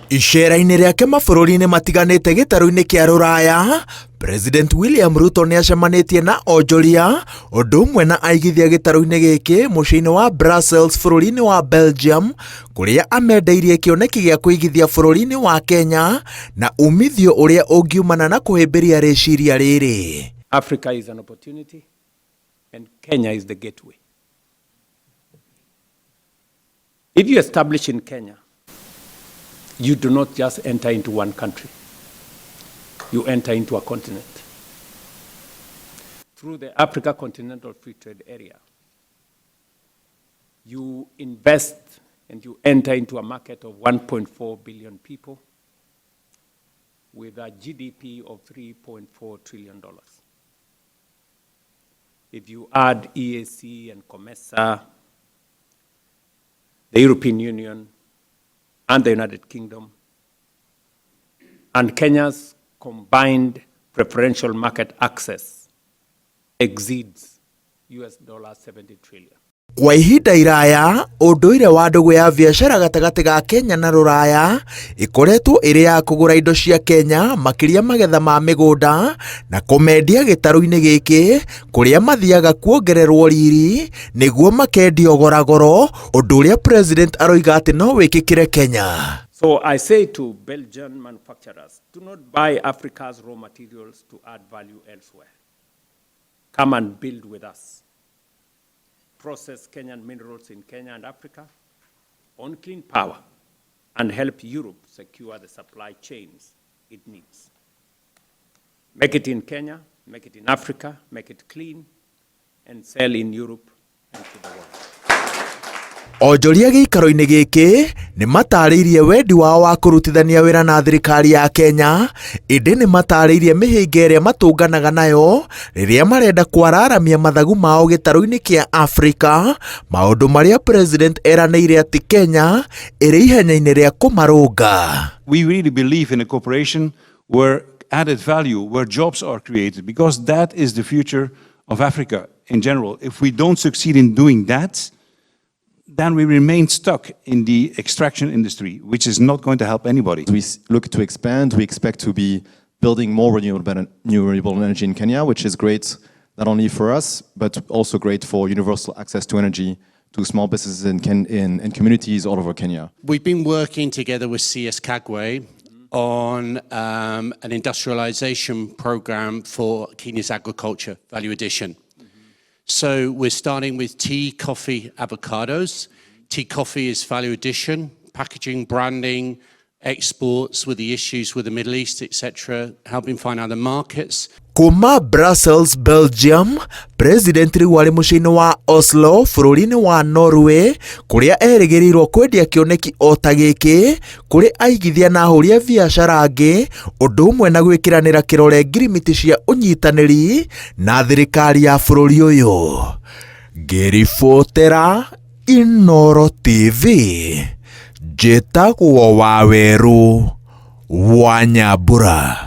Icera-inĩ rĩake mabũrũri-inĩ matiganĩte gĩtarũ-inĩ kĩa rũraya, President William Ruto nĩ acemanĩtie na onjoria ũndũ ũmwe na aigithia gĩtarũ-inĩ gĩkĩ mũciĩ-inĩ wa Brussels bũrũri-inĩ wa Belgium kũrĩa amendeirie kĩoneki gĩa kũigithia bũrũri-inĩ wa Kenya na umithio ũrĩa ũngiumana na kũhĩmbĩria rĩciria rĩrĩ. Africa is an opportunity and Kenya is the gateway. If you establish in Kenya, you do not just enter into one country, you enter into a continent. Through the Africa Continental Free Trade Area, you invest and you enter into a market of 1.4 billion people with a GDP of $3.4 trillion. If you add EAC and COMESA, the European Union, and the United Kingdom, and Kenya's combined preferential market access exceeds US dollar 70 trillion. Kwa ihinda iraya, ũndũire wa ndũgũ ya biacara gatagatĩ ga Kenya na Rũraya ĩkoretwo ĩrĩ ya kũgũra indo cia Kenya makĩria magetha ma mĩgũnda na kũmendia gĩtarũ-inĩ gĩkĩ kũrĩa mathiaga kuongererwo riri nĩguo makendio goragoro, ũndũ ũrĩa President aroiga atĩ no wĩkĩkĩre Kenya. So I say to Belgian manufacturers, do not buy Africa's raw materials to add value elsewhere. Come and build with us. Process Kenyan minerals in Kenya and Africa on clean power and help Europe secure the supply chains it needs. Make it in Kenya, make it in Africa, make it clean, and sell in Europe and to the world. Onjoria gĩikaro-inĩ gĩkĩ nĩ matarĩirie wendi wao wa kũrutithania wĩra na thirikari ya Kenya, ĩndĩ nĩ matarĩirie mĩhĩnga ĩrĩa matũnganaga nayo rĩrĩa marenda kwararamia mathagu mao gĩtarũ-inĩ kĩa Afrika, maũndũ marĩa President eranĩire atĩ Kenya ĩrĩ ihenya-inĩ rĩa kũmarũnga. We really believe in a cooperation where added value, where jobs are created, because that is the future of Africa in general. If we don't succeed in doing that, then we remain stuck in the extraction industry, which is not going to help anybody. We look to expand. We expect to be building more renewable energy in Kenya, which is great not only for us, but also great for universal access to energy to small businesses in communities all over Kenya. We've been working together with CS Kagwe on an industrialization program for Kenya's agriculture value addition. So we're starting with tea, coffee, avocados. Tea, coffee is value addition, packaging, branding, exports with the issues with the Middle East, etc., helping find other markets. Kuma Brussels, Belgium, President rĩu arĩ mũciĩ-inĩ wa Oslo bũrũri-inĩ wa Norway kũrĩa erĩgĩrĩirwo kwendia kĩoneki o ta gĩkĩ kũrĩ aigithia na ahũri a biacara angĩ, ũndũ ũmwe na gwĩkĩranĩra kĩrore ngirimiti cia ũnyitanĩri na thirikari ya bũrũri ũyũ. Ngĩribotera Inooro TV, njĩtagwo Wawerũ wa Nyambura.